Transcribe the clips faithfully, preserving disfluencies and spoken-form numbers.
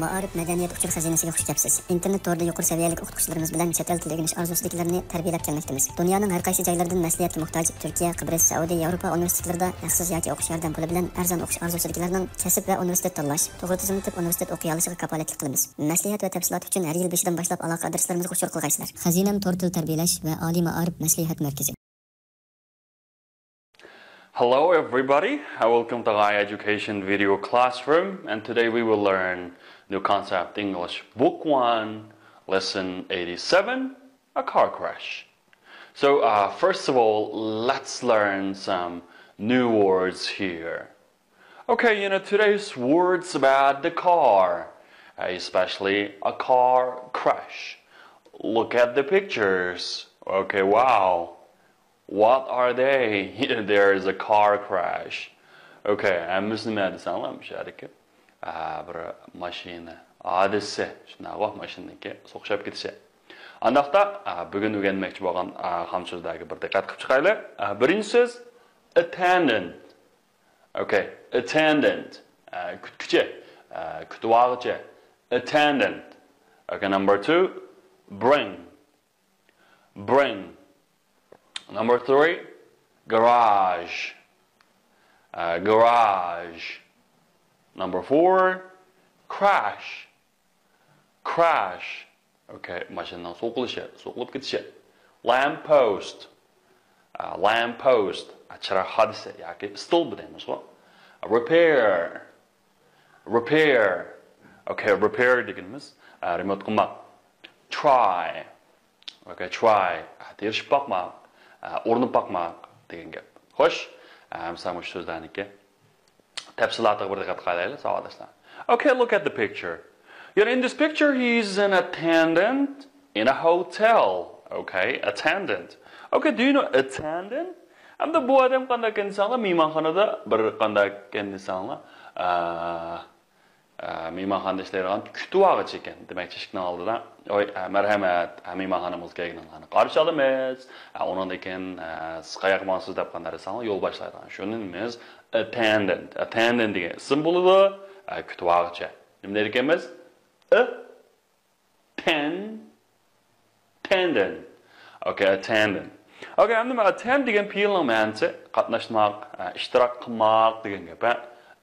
مائارىپ مەدەنىيەت ئۇچۇر خەزىنىسىگە خۇش كەپسىز. ئىنتېرنېت تورىدا يۇقىرى سەۋىيەلىك ئوقۇتقۇچىلىرىمىز بىلەن چەت ئەل تىلى ئۆگىنىش ئارزۇسىدىكىلەرنى تەربىيەلەپ كەلمەكتىمىز. دۇنيانىڭ ھەر قايسى جايلىرىدىن مەسلىھەتكە موھتاج تۈركىيە، قىبرىس، سەئۇدى، ياۋروپا ئۇنىۋېرسىتېتلىرىدا ھەقسىز ياكى ئوقۇش ياردەم پۇلى بىلەن ئەرزان ئوقۇش ئارزۇسىدىكىلەرنىڭ كەسىپ ۋە ئۇنىۋېرسىتېت تاللاش، توغرا تىزىملىتىپ ئۇنىۋېرسىتېت ئوقۇيالىشىغا كاپالەتلىك قىلىمىز. مەسلىھەت ۋە تەپسىلات ئۈچۈن ھەر يىل بېشىدىن باشلاپ ئالاقە ئادرېسلىرىمىزغا ئۇچۇر قىلغايسىلەر. خەزىنەم تور تىل تەربىيەلەش ۋە ئالىي مائارىپ مەسلىھەت مەركىزى. Hello everybody, uh, welcome to High Education Video Classroom, and today we will learn new concept English Book one, Lesson eighty-seven, a car crash. So uh, first of all, let's learn some new words here. Okay, you know, today's words about the car, uh, especially a car crash. Look at the pictures. Okay, wow. What are they? There is a car crash. Okay, ھەممىسى نېمە دېسەڭلار، مۇشۇ يەردىكى، ئە، بىر ماشىنا ھادىسىسى، شۇنداقغۇ، ماشىنىنىڭكى سوقۇشۇپ كېتىشى. ئانداقتا، ئە، بۈگۈن ئۆگەنمەكچى بولغان، ئە، خام سۆزلەرگە بىر دىققەت قىلىپ چىقايلى. ئە، بىرىنچى سۆز، ئەتەندېنت. Okay, ئەتەندېنت. ئە، كۈتكۈچى، ئە، كۈتۈۋالغۇچى. ئەتەندېنت. Okay, number two, برىڭ. برىڭ. Number three, گاراژ. ئە، گاراژ. Number four, كراش. كراش. Okay, ماشىنىنىڭ سوقۇلۇشى، سوقۇلۇپ كېتىشى. لامپ پوست. ئە، لامپ پوست. ئە، چىراغ ھادىسىسى ياكى ستولپا دەيمىزغۇ. رېپېير. رېپېير. Okay, رېپېير دېگىنىمىز، ئە، رېمونت قىلماق. تراي. Okay, تراي. تىرىشىپ باقماق، ئۇرۇنۇپ باقماق دېگەن گەپ. خوش، ئەمسە مۇشۇ سۆزلەرنىڭكى تەپسىلاتىغا بىر دىققەت قىلايلى، ساۋاقداشلار. Okay, look at the picture. You know, in this picture, he's an attendant in a hotel. Okay, attendant. Okay, do you know attendant? ئەمدى بۇ ئادەم قانداق ئىكەن دېسەڭلار، مېھمانخانىدا بىر قانداق ئىكەن دېسەڭلار، ئە، ئە، مېھمانخانىدا ئىشلەيدىغان كۈتۈۋالغۇچى ئىكەن. دېمەك، ئىشىكنىڭ ئالدىدا، ۋاي، ئە، مەرھەمەت، ئە، مېھمانخانىمىزغا كەلگىنىڭلارنى قارشى ئالىمىز. ئە، ئۇنىڭدىن كېيىن، ئە، سىز قاياققا ماڭىسىز دەپ قانداق دېسەڭلار، يول باشلايدىغان. شۇنى نېمىمىز؟ ئەتەندېنت. ئەتەندېنت دېگەن ئىسىم بولىدۇ. ئە، كۈتۈۋالغۇچى. نېمە دەيدىكەنمىز؟ ئە، تەن، تەندەن. Okay, ئەتەندەن. Okay, ئەمدى مانا ئەتەند دېگەن پېئىلنىڭ مەنىسى قاتناشماق، ئە، ئىشتىراك قىلماق دېگەن گەپ، ھە؟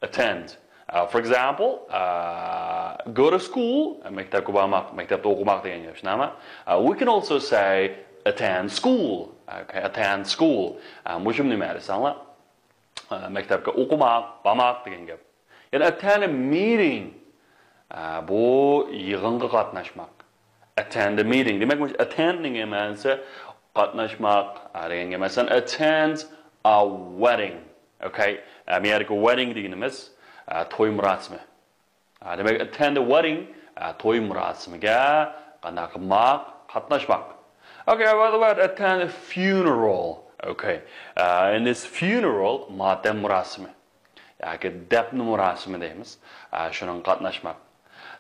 ئەتەند. ئە، for example, ئە، go to school، ئە، مەكتەپكە بارماق، مەكتەپتە ئوقۇماق دېگەن گەپ، شۇنداقمۇ؟ ئە، we can also say attend school. Okay, attend school. ئە، مۇشۇم نېمە دېسەڭلار؟ ئە، مەكتەپكە ئوقۇماق، بارماق دېگەن گەپ. يەنى attend a meeting. ئە، بۇ يىغىنغا قاتناشماق. Attend a meeting. دېمەك، مۇشۇ attend نىڭ مەنىسى قاتناشماق، ئە، دېگەن گەپ. مەسىلەن، attend a wedding. Okay. ئە، بۇ يەردىكى wedding دېگىنىمىز، ئە، توي مۇراسىمى. ئە، دېمەك، attend a wedding، ئە، توي مۇراسىمىگە قانداق قىلماق؟ قاتناشماق. Okay, what about attend a funeral? Okay. ئە، in this funeral، ماتەم مۇراسىمى. ياكى دەپنە مۇراسىمى دەيمىز. ئە، شۇنىڭغا قاتناشماق.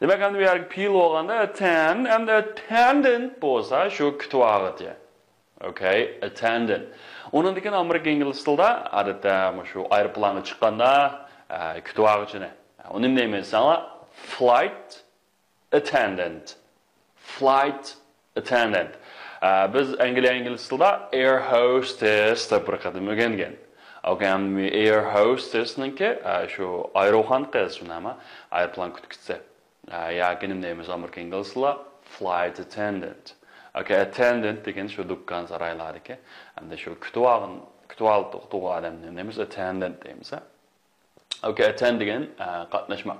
دېمەك، ئەمدى بۇ يەرگە پېئىل بولغاندا attend، ئەمدى attendant بولسا شۇ كۈتۈۋالغۇچى. Okay, attendant. ئۇنىڭدىن كېيىن ئامېرىكا ئىنگلىز تىلىدا ئادەتتە مۇشۇ ئايروپىلانغا چىققاندا، ئە، كۈتۈۋالغۇچىنى. ئۇنى نېمە دەيمىز دېسەڭلار؟ Flight attendant. Flight attendant. ئە، بىز ئەنگلىيە ئىنگلىز تىلىدا air hostess دەپ بىر قېتىم ئۆگەنگەن. Okay, ئەمدى air hostess نىڭكى، ئە، شۇ ئايروپىلان قىز، شۇنداقمۇ؟ ئايروپىلان كۈتكۈچىسى. ئە، ياكى نېمە دەيمىز ئامېرىكا ئىنگلىزلار؟ Flight attendant. Okay, attendant دېگەن شۇ دۇكان سارايلاردىكى، ئەمدى شۇ كۈتۈۋالغان، كۈتۈۋالىدىغان ئادەمنى نېمە دەيمىز؟ Attendant دەيمىز، ھە؟ Okay, attend دېگەن، ئە، قاتناشماق.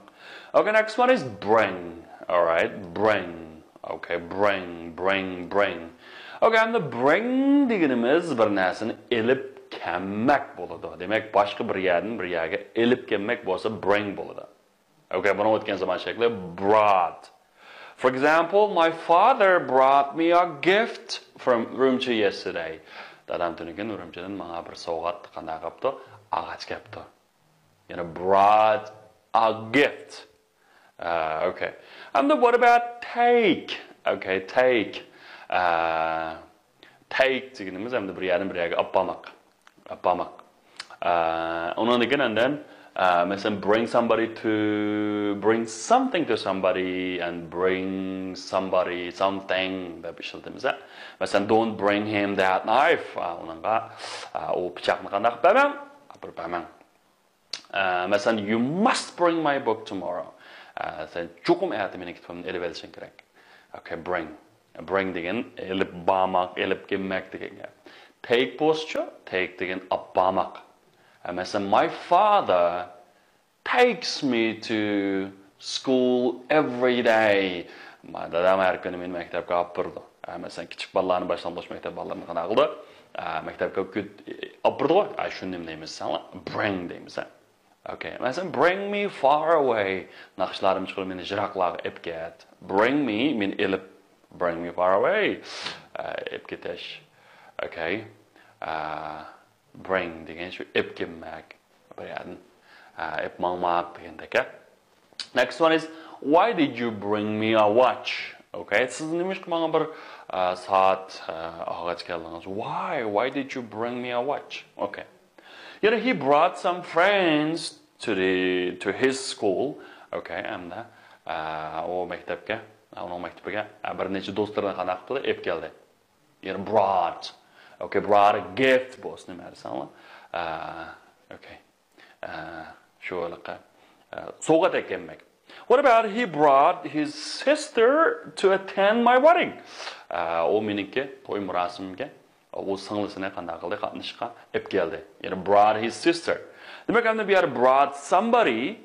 Okay, next one is bring. Alright, bring. Okay, bring, bring, bring. Okay, ئەمدى bring دېگىنىمىز بىر نەرسىنى ئېلىپ كەلمەك بولىدۇ. دېمەك، باشقا بىر يەردىن بىر يەرگە ئېلىپ كەلمەك بولسا bring بولىدۇ. Okay, بۇنىڭ ئۆتكەن زامان شەكلى brought. For example, my father brought me a gift from Urumqi yesterday. دادام تۈنۈگۈن ئۈرۈمچىدىن ماڭا بىر سوۋغات قانداق قىلىپتۇ؟ ئاغاچ كەپتۇ. يەنى brought a gift. ئە، okay. ئەمدى what about take? Okay, take. ئە، take دېگىنىمىز ئەمدى بىر يەردىن بىر يەرگە ئاپارماق. ئاپارماق. ئە، ئۇنىڭدىن كېيىن ئاندىن ئە، مەسىلەن، bring somebody to, bring something to somebody and bring somebody something دەپ ئىشلىتىمىز. مەسىلەن، don't bring him that knife. ئە، ئۇنىڭغا، ئە، ئۇ پىچاقنى قانداق بەرمەڭ؟ ئاپىرىپ بەرمەڭ. ئە، مەسىلەن، you must bring my book tomorrow. ئە، سەن چوقۇم ئەتە مېنىڭ كىتابىمنى ئېلىۋېلىشىڭ كېرەك. Okay, bring. Bring دېگەن ئېلىپ بارماق، ئېلىپ كەلمەك دېگەن گەپ. Take بولسىچۇ؟ Take دېگەن ئاپ بارماق. ئە، مەسىلەن، my father takes me to school every day. ما-، دادام ھەر كۈنى مېنى مەكتەپكە ئاپىرىدۇ. ئە، مەسىلەن، كىچىك بالىلارنى باشلانغۇچ مەكتەپ بالىلىرىنى قانداق قىلىدۇ؟ ئە، مەكتەپكە كۈت-، ئاپىرىدىغۇ؟ ئە، شۇنى نېمە دەيمىز دېسەڭلار؟ Bring دەيمىز، ھە؟ Okay. مەسىلەن، bring me far away. ناخشىلارنى چىقىرىپ مېنى يىراقلارغا ئېلىپ كەت. Bring me، مېنى ئېلىپ. Bring me far away. ئە، ئېلىپ كېتىش. Okay. ئە، bring دېگەن شۇ ئېلىپ كەلمەك. بىر يەردىن، ئە، ئېلىپ ماڭماق دېگەندەك، ھە؟ Next one is, why did you bring me a watch? Okay, سىز نېمىشقا ماڭا بىر، ئە، سائەت، ئە، ئالغاچ كەلدىڭىز؟ Why? Why did you bring me a watch? Okay. You know, he brought some friends to the, to his school. Okay, ئەمدى، ئە، ئۇ مەكتەپكە، ئۇنىڭ مەكتىپىگە، ئە، بىر نەچچە دوستلىرىنى قانداق قىلدى؟ ئېلىپ كەلدى. يەنى brought. Okay, brought a gift بولسۇن، نېمە دېسەڭلار. ئە، okay. ئە، شۇ ھېلىقى، ئە، سوۋغات ئەكەلمەك. What about he brought his sister to attend my wedding? ئە، ئۇ مېنىڭكى توي مۇراسىمىمگە، ئۇ سىڭلىسىنى قانداق قىلدى، قاتنىشىشقا ئېلىپ كەلدى. يەنى brought his sister. دېمەك، ئەمدى بۇ يەردە brought somebody،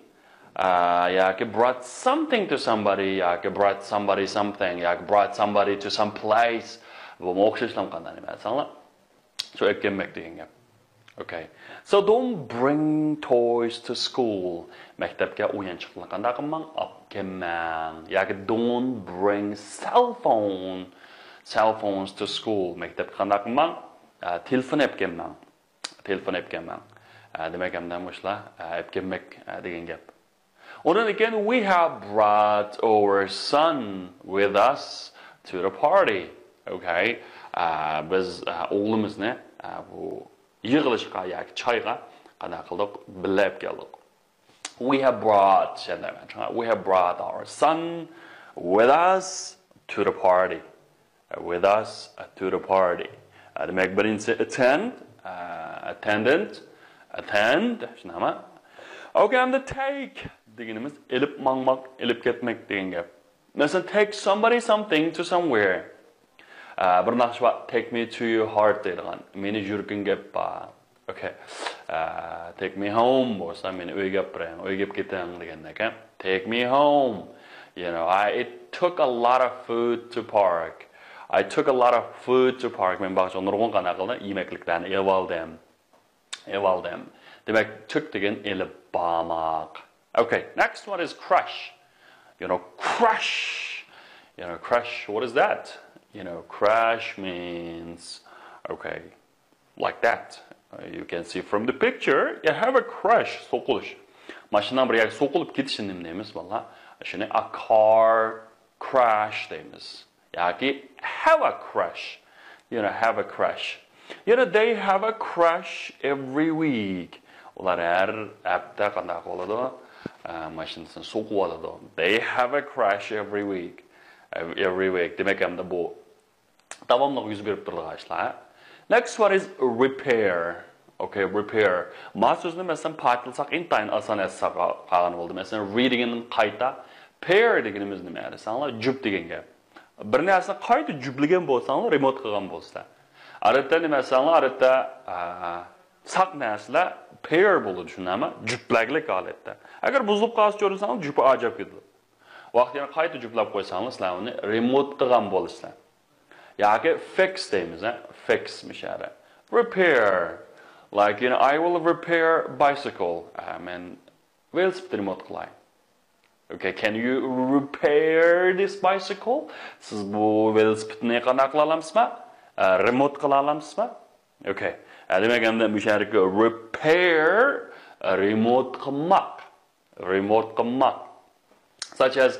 ئە، ياكى brought something to somebody، ياكى brought somebody something، ياكى brought somebody to some place. بۇمۇ ئوخشاشلا قانداق نېمە دېسەڭلار. شۇ ئەكەلمەك دېگەن گەپ. Okay. So don't bring toys to school. مەكتەپكە ئويۇنچۇقلارنى قانداق قىلماڭ؟ ئاپ كەلمەڭ. ياكى don't bring cell phone, cell phones to school. مەكتەپكە قانداق قىلماڭ؟ ئە، تېلېفون ئەپ كەلمەڭ. تېلېفون ئەپ كەلمەڭ. ئە، دېمەك، ئەمدى مۇشۇلار، ئە، ئەپ كەلمەك، ئە، دېگەن گەپ. ئۇنىڭدىن كېيىن، we have brought our son with us to the party. Okay. ئە، بىز، ئە، ئوغلىمىزنى، ئە، بۇ يىغىلىشقا ياكى چايغا قانداق قىلدۇق؟ بىللە ئەپ كەلدۇق. We have brought، شۇنداق دەيمەن. We have brought our son with us to the party. With us to the party. ئە، دېمەك، بىرىنچىسى attend، ئە، attendant، attend، شۇنداقمۇ؟ Okay, ئەمدى take دېگىنىمىز ئېلىپ ماڭماق، ئېلىپ كەتمەك دېگەن گەپ. مەسىلەن، take somebody something to somewhere. ئە، بىر ناخشا بار، take me to your heart دەيدىغان. مېنى يۈرىكىڭگە ئېلىپ بار. Okay. ئە، take me home بولسا، مېنى ئۆيگە ئېلىپ بېرىڭ، ئۆيگە ئېلىپ كېتىڭ دېگەندەك، ھە؟ Take me home. You know, I, it took a lot of food to park. I took a lot of food to park. مەن باغچىغا نۇرغۇن قانداق قىلدىم؟ يېمەكلىكلەرنى ئېلىۋالدىم. ئېلىۋالدىم. دېمەك، took دېگەن ئېلىپ بارماق. Okay, next one is crush. You know, crush. You know, crush, what is that? You know, crush means, okay, like that. Uh, you can see from the picture, you have a crush. سوقۇلۇش. ماشىنىنىڭ بىر يەرگە سوقۇلۇپ كېتىشىنى نېمە دەيمىز، بالىلار؟ شۇنى a car crash دەيمىز. ياكى have a crush. You know, have a crush. You know, they have a crush every week. ئۇلار ھەر ھەپتە قانداق بولىدۇ؟ ئە، ماشىنىسىنى سوقۇۋالىدۇ. They have a crush every week. Every week. دېمەك، ئەمدى بۇ داۋاملىق يۈز بېرىپ تۇرىدىغان ئىشلار. Next one is repair. Okay, repair. ما سۆزنى، مەسىلەن، پاكىتلىساق ئىنتايىن ئاسان ئەستە قالغان بولدى. مەسىلەن، re دېگەندىن قايتا، pair دېگىنىمىز نېمە دېسەڭلار، جۈپ دېگەن گەپ. بىر نەرسىنى قايتا جۈپلىگەن بولساڭلار، رېمونت قىلغان بولىسىلەر. ئادەتتە نېمە دېسەڭلار، ئادەتتە، ئا، ساق نەرسىلەر pair بولىدۇ، شۇنداقمۇ؟ جۈپلەگلىك ھالەتتە. ئەگەر بۇزۇلۇپ قالسا، كۆرسەڭلار، جۈپى ئاجاپ كېتىدۇ. ۋاقتى يەنە قايتا جۈپلەپ قويساڭلار، سىلەر ئۇنى رېمونت قىلغان بولىسىلەر. ياكى fix دەيمىز، ھە؟ Fix مۇشۇ يەردە. Repair. Like, you know, I will repair bicycle. ئە، مەن ۋېلىسىپىتنى رېمونت قىلاي. Okay, can you repair this bicycle? سىز بۇ ۋېلىسىپىتنى قانداق قىلالامسىزما؟ ئە، رېمونت قىلالامسىزما؟ Okay. ئە، دېمەك، ئەمدى مۇشۇ يەردىكى repair، رېمونت قىلماق. رېمونت قىلماق. Such as,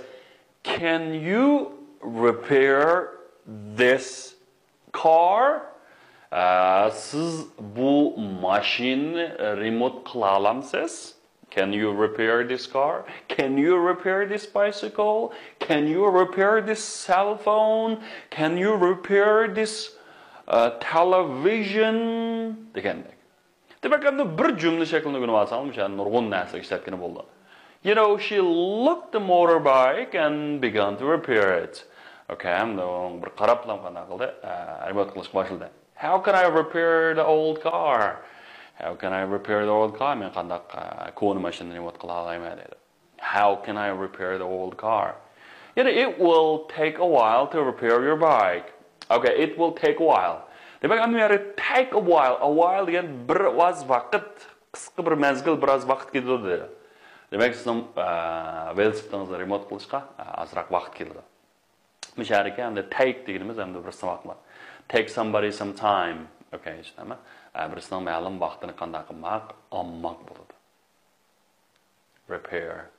can you repair this car? ئە، سىز بۇ ماشىنىنى رېمونت قىلالامسىز؟ Can you repair this car? Can you repair this bicycle? Can you repair this cell phone? Can you repair this uh, television? دېگەندەك. دېمەك، ئەمدى بىر جۈملە شەكلىنى ئۆگىنىۋالساڭلار، مۇشۇ نۇرغۇن نەرسىلەرگە ئىشلەتكىلى بولىدۇ. You know, she looked the motorbike and began to repair it. Okay, ئەمدى ئۇنىڭغا بىر قاراپلا قانداق قىلدى؟ ئە، رېمونت قىلىشقا باشلىدى. How can I repair the old car? How can I repair the old car? مەن قانداق، ئە، كونا ماشىنىنى رېمونت قىلالايمەن دېدى. How can I repair the old car? يەنى it will take a while to repair your bike. Okay, it will take a while. دېمەك، ئەمدى يەنى take a while. A while دېگەن بىر ئاز ۋاقىت، قىسقا بىر مەزگىل، بىر ئاز ۋاقىت كېتىدۇ دېدى. دېمەك، سىزنىڭ، ئە، ۋېلىسىپىتىڭىزنى رېمونت قىلىشقا، ئە، ئازراق ۋاقىت كېتىدۇ. مۇشۇ يەردىكى ئەمدى take دېگىنىمىز ئەمدى بىر سىناق بار. Take somebody some time. Okay، چۈشىنەمەن. ئە، بىرسىنىڭ مەلۇم ۋاقتىنى قانداق قىلماق؟ ئالماق بولىدۇ. Repair.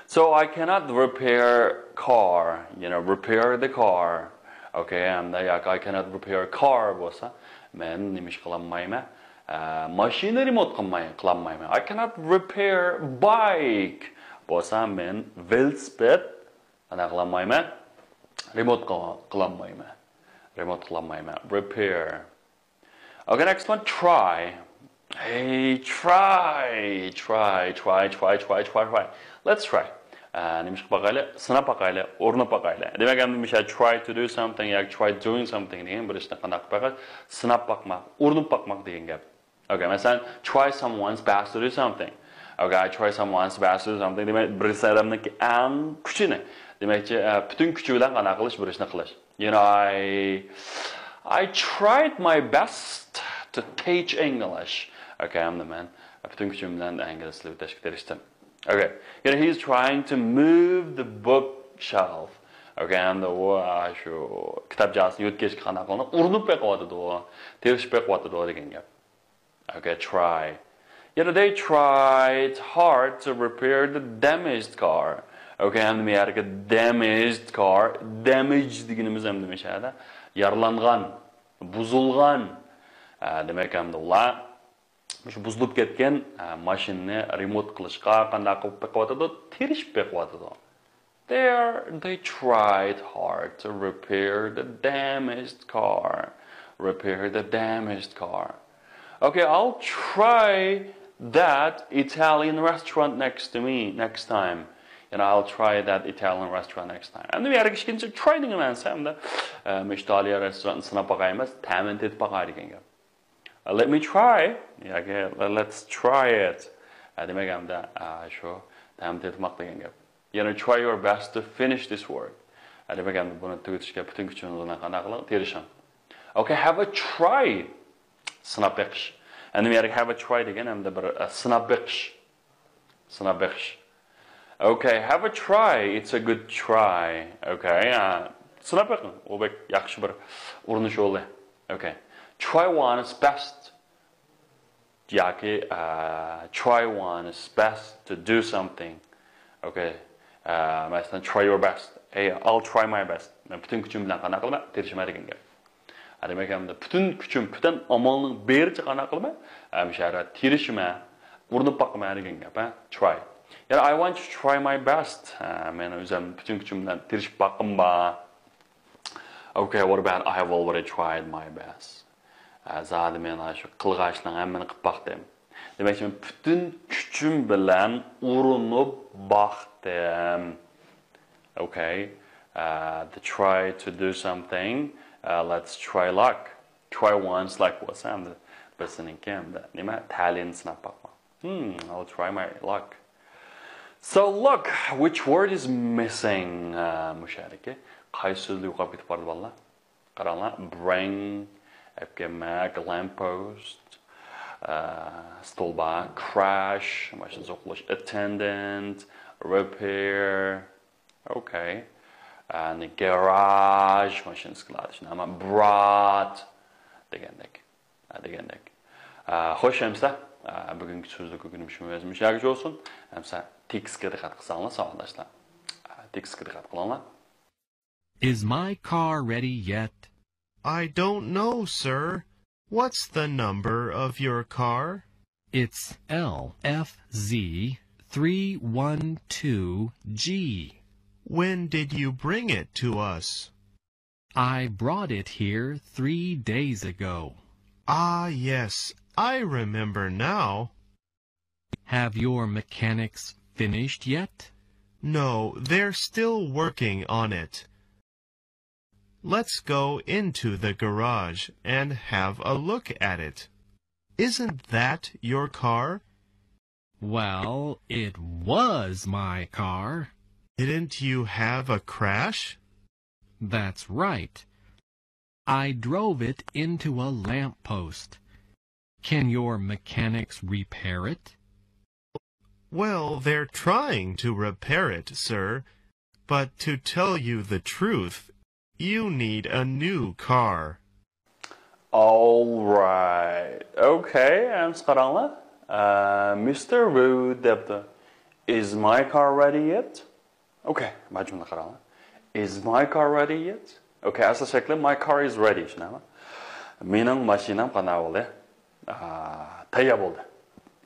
So I cannot repair car. You know, repair the car. Okay, ئەمدى ياكى I cannot repair car بولسا، مەن نېمە ئىش قىلالمايمەن؟ ئە، ماشىنا رېمونت قىلماي-، قىلالمايمەن. I cannot repair bike بولسا، مەن ۋېلىسىپىت قانداق قىلالمايمەن؟ رېمونت قىل-، قىلالمايمەن. رېمونت قىلالمايمەن. Repair. Okay, next one, try. Hey, try, try, try, try, try, try, try. Let's try. ئە، نېمە ئىش قىلىپ باقايلى؟ سىناپ باقايلى، ئۇرۇنۇپ باقايلى. دېمەك، ئەمدى مۇشۇ try to do something ياكى try doing something دېگەن بىر ئىشنى قانداق قىلىپ باقاش؟ سىناپ باقماق، ئۇرۇنۇپ باقماق دېگەن گەپ. Okay، مەسىلەن، try someone's best to do something. Okay, I try someone's best to do something. دېمەك، بىرسى ئادەمنىڭكى ئەڭ كۈچىنى، دېمەكچى، ئە، پۈتۈن كۈچى بىلەن قانداق قىلىش، بىر ئىشنى قىلىش. You know, I, I tried my best to teach English. Okay, ئەمدى مەن پۈتۈن كۈچۈم بىلەن ئىنگلىز تىلى ئۆتەشكە تىرىشتىم. Okay, you know, he's trying to move the bookshelf. Okay, ئەمدى ئۇ، ئە، شۇ كىتاب جازىسىنى يۆتكەشكە قانداق قىلىدۇ؟ ئۇرۇنۇپ بېقىۋاتىدۇ، تىرىشىپ بېقىۋاتىدۇ دېگەن گەپ. Okay, try. You know, they tried hard to repair the damaged car. Okay, ھەمدە بۇ يەردىكى damaged car، damage دېگىنىمىز ھەمدە مۇشۇ يەردە يارىلانغان، بۇزۇلغان. ئە، دېمەك، ھەمدە ئۇلار مۇشۇ بۇزۇلۇپ كەتكەن، ئە، ماشىنىنى رېمونت قىلىشقا قانداق قىلىپ بېقىۋاتىدۇ؟ تىرىشىپ بېقىۋاتىدۇ. There, they tried hard to repair the damaged car. Repair the damaged car. Okay, I'll try that Italian restaurant next to me, next time. You know, I'll try that Italian restaurant next time. ئەمدى بۇ يەرگە ئىككىنچى try دېگەن مەنىسى ئەمدى، ئە، مۇشۇ ئىتالىيە رېستورانىنى سىناپ باقايمىز، تەمىنى تېتىپ باقاي دېگەن گەپ. Uh, let me try. ياكى let- let's try it. ئە، دېمەك، ئەمدى، ئە، شۇ تەم تېتىماق دېگەن گەپ. يەنى try your best to finish this work. ئە، دېمەك، ئەمدى بۇنى تۈگىتىشكە پۈتۈن كۈچىڭىز بىلەن قانداق قىلىڭ؟ تىرىشىڭ. Okay, have a try. سىناپ بېقىش. ئەمدى بۇ يەردىكى have a try دېگەن ئەمدى بىر، ئە، سىناپ بېقىش. سىناپ بېقىش. Okay, have a try. It's a good try. Okay, ئە، سىناپ بېقىڭ. ئۇ بەك ياخشى بىر ئۇرۇنۇش يولى. Okay. Try one's best. ياكى، ئە، try one's best to do something. Okay. ئە، مەسىلەن، try your best. Hey, I'll try my best. مەن پۈتۈن كۈچۈم بىلەن قانداق قىلىمەن؟ تىرىشىمەن دېگەن گەپ. ئە، دېمەك، ئەمدى پۈتۈن كۈچۈم، پۈتۈن ئامالنىڭ بېرىچە قانداق قىلىمەن؟ ئە، مۇشۇ يەردە تىرىشىمەن، ئۇرۇنۇپ باقىمەن دېگەن گەپ، ھە؟ Try. يەنى I want to try my best. ئە، مەن ئۆزۈم پۈتۈن كۈچۈم بىلەن تىرىشىپ باققۇم بار. Okay, what about I have already tried my best? ئە، زادى مەن شۇ قىلغاچلىق ھەممىنى قىلىپ باقتىم. دېمەكچى، مەن پۈتۈن كۈچۈم بىلەن ئۇرۇنۇپ باقتىم. Okay. ئە، the try to do something. ئە، let's try luck. Try one's luck بولسا، ئەمدى بىرسىنىڭكى ئەمدى نېمە، تەلىيىنى سىناپ باقماق. Hmm, I'll try my luck. So look, which word is missing? ئە، مۇشۇ يەردىكى قايسى سۆزلەر يوقاپ كېتىپ بارىدۇ، بالىلار؟ قاراڭلار، bring، ئەپكەلمەك، lamp post، ئە، stolba، crash، ماشىنا سوقۇلۇش، attendant، repair، okay، ئە، garage، ماشىنا سكلاتى، ئەمما brought دېگەندەك، ئە، دېگەندەك. ئە، خوش، ئەمسە، ئە، بۈگۈنكى سۆزلۈك ئۆگىنىشىمىز مۇشۇ يەرگىچە بولسۇن. ئەمسە تېكىستكە دىققەت قىلساڭلار، ساۋاقداشلار. ئە، تېكىستكە دىققەت قىلىڭلار. Is my car ready yet? I don't know, sir. What's the number of your car? It's L F Z three one two G. When did you bring it to us? I brought it here three days ago. Ah, yes, I remember now. Have your mechanics finished yet? No, they're still working on it. Let's go into the garage and have a look at it. Isn't that your car? Well, it was my car. Didn't you have a crash? That's right. I drove it into a lamppost. Can your mechanics repair it? Well, they're trying to repair it, sir. But to tell you the truth, you need a new car. Alright. Okay, ئەمسە قاراڭلار. ئە، مىستېر ۋۇ دەپتۇ. Is my car ready yet? Okay، ماجۇمنى قاراڭلار. Is my car ready yet? Okay، ئەسلى شەكلى my car is ready، شۇنداقمۇ؟ مېنىڭ ماشىنام قانداق بولدى؟ ئا، تەييار بولدى.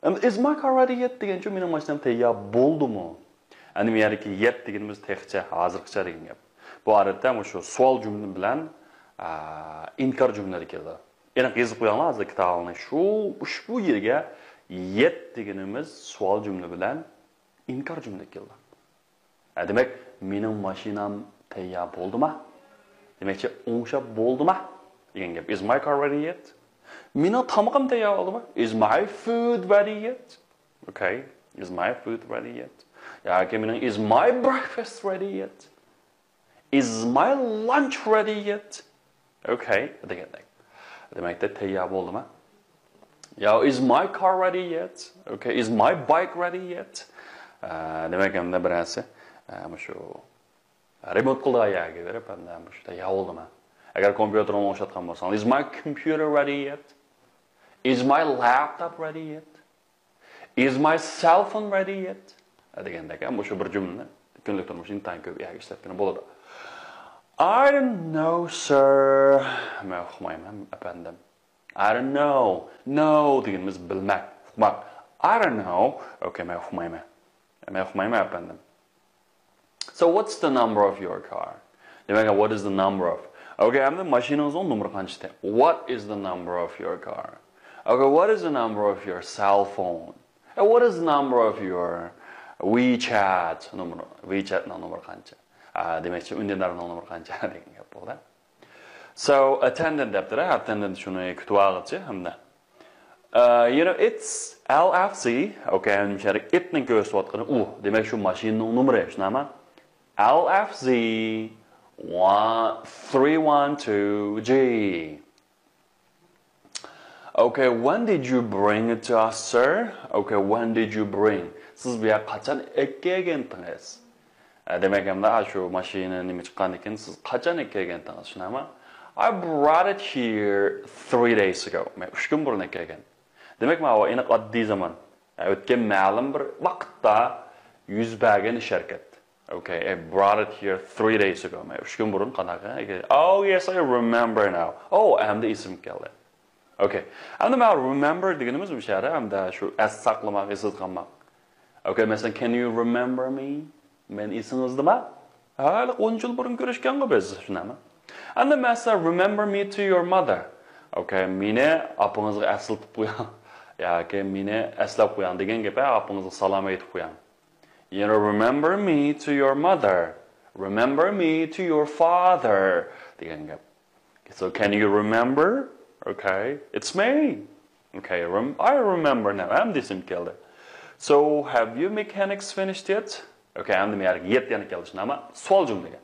ئەمدى is my car ready yet دېگەنچۇ، مېنىڭ ماشىنام تەييار بولدىمۇ؟ ئەمدى بۇ يەردىكى yet دېگىنىمىز تېخىچە، ھازىرغىچە دېگەن گەپ. بۇ ئادەتتە مۇشۇ سوئال جۈملە بىلەن، ئا، ئىنكار جۈملىلىرى كېلىدۇ. ئېنىق يېزىپ قويۇڭلار ھازىر كىتابىڭلارنى. شۇ، ئۇشبۇ يەرگە yet دېگىنىمىز سوئال جۈملە بىلەن ئىنكار جۈملە كېلىدۇ. ھە، دېمەك، مېنىڭ ماشىنام تەييار بولدىما؟ دېمەكچى، ئوڭشاپ بولدىما دېگەن گەپ. Is my car ready yet? مېنىڭ تامىقىم تەييار بولدىما؟ Is my food ready yet? Okay. Is my food ready yet? ياكى مېنىڭ is my breakfast ready yet? Is my lunch ready yet? Okay دېگەندەك. دېمەكتە، تەييار بولدىما؟ يا is my car ready yet? Okay, is my bike ready yet? ئە، دېمەك، ئەمدى بىرەرسى، ئە، مۇشۇ رېمونت قىلىدىغان يەرگە بېرىپ، ئەمدى مۇشۇ تەييار بولدىما؟ ئەگەر كومپيۇتېرنى ئوڭشاتقان بولساڭ، is my computer ready yet? Is my laptop ready yet? Is my cell phone ready yet? دېگەندەك، مۇشۇ بىر جۈملىنى كۈندىلىك تۇرمۇشتا ئىنتايىن كۆپ يەرگە ئىشلەتكىلى بولىدۇ. I don't know, sir. مەن ئۇقمايمەن، ئەپەندىم. I don't know. Know دېگىنىمىز بىلمەك، ئۇقماق. I don't know. Okay، مەن ئۇقمايمەن. مەن ئۇقمايمەن، ئەپەندىم. So what's the number of your car? دېمەك، what is the number of? Okay، ئەمدى ماشىنىڭىزنىڭ نومۇرى قانچە؟ What is the number of your car? Okay, what is the number of your cell phone? What is the number of your WeChat نومۇرى؟ WeChat نىڭ نومۇرى قانچە؟ ئا، دېمەكچى، ئۈندىدارنىڭ نومۇرى قانچە دېگەن گەپ بولدى. So attendant دەپتۇ، attendant شۇنى كۈتۈۋالغۇچى ھەمدە. Uh, you know, it's L F Z. Okay، مەن شەرق itنىڭ كۆرسىتىۋاتقىنى ئۇ. دېمەك، شۇ ماشىنىنىڭ نومۇرى، شۇنداقمۇ؟ L F Z three one two G. Okay, when did you bring it to us, sir? Okay, when did you bring? سىز بۇ يەرگە قاچان ئەكەلگەنتىڭىز؟ ئە، دېمەك، ئەمدى شۇ ماشىنا نېمە چىققاندىن كېيىن سىز قاچان ئەكەلگەنتىڭىز، شۇنداقمۇ؟ I brought it here three days ago. مەن ئۈچ كۈن بۇرۇن ئەكەلگەن. دېمەك، ماۋۇ ئېنىق ئاددىي زامان. ئە، ئۆتكەن مەلۇم بىر ۋاقىتتا يۈز بەرگەن ئىش ھەرىكەت. Okay, I brought it here three days ago. مەن ئۈچ كۈن بۇرۇن قانداق؟ Oh, yes, I remember now. Oh، ئەمدى ئېسىمگە كەلدى. Okay. ئەمدى ماۋۇ remember دېگىنىمىز مۇشۇ يەردە ئەمدى شۇ ئەس ساقلىماق، ئېسىدە قالماق. Okay، مەسىلەن، can you remember me? مەن ئېسىڭىزدىما؟ ھە، ھېلىقى ئون يىل بۇرۇن كۆرۈشكەنغۇ بىز، شۇنداقمۇ؟ ئەمدى مەسىلەن، remember me to your mother. Okay، مېنى ئاپىڭىزغا ئەسلىتىپ قويۇڭ. ياكى مېنى ئەسلەپ قويۇڭ دېگەن گەپ، ھە، ئاپىڭىزغا سالام ئېيتىپ قويۇڭ. You know, remember me to your mother. Remember me to your father دېگەن گەپ. So can you remember? Okay, it's me. Okay, rem I remember now. ئەمدى ئېسىمگە كەلدى. So have you mechanics finished yet? Okay، ئەمدى مەيەرگە يەت يەنە كەلدى، شۇنداقمۇ؟ سوئال جۈملىگە.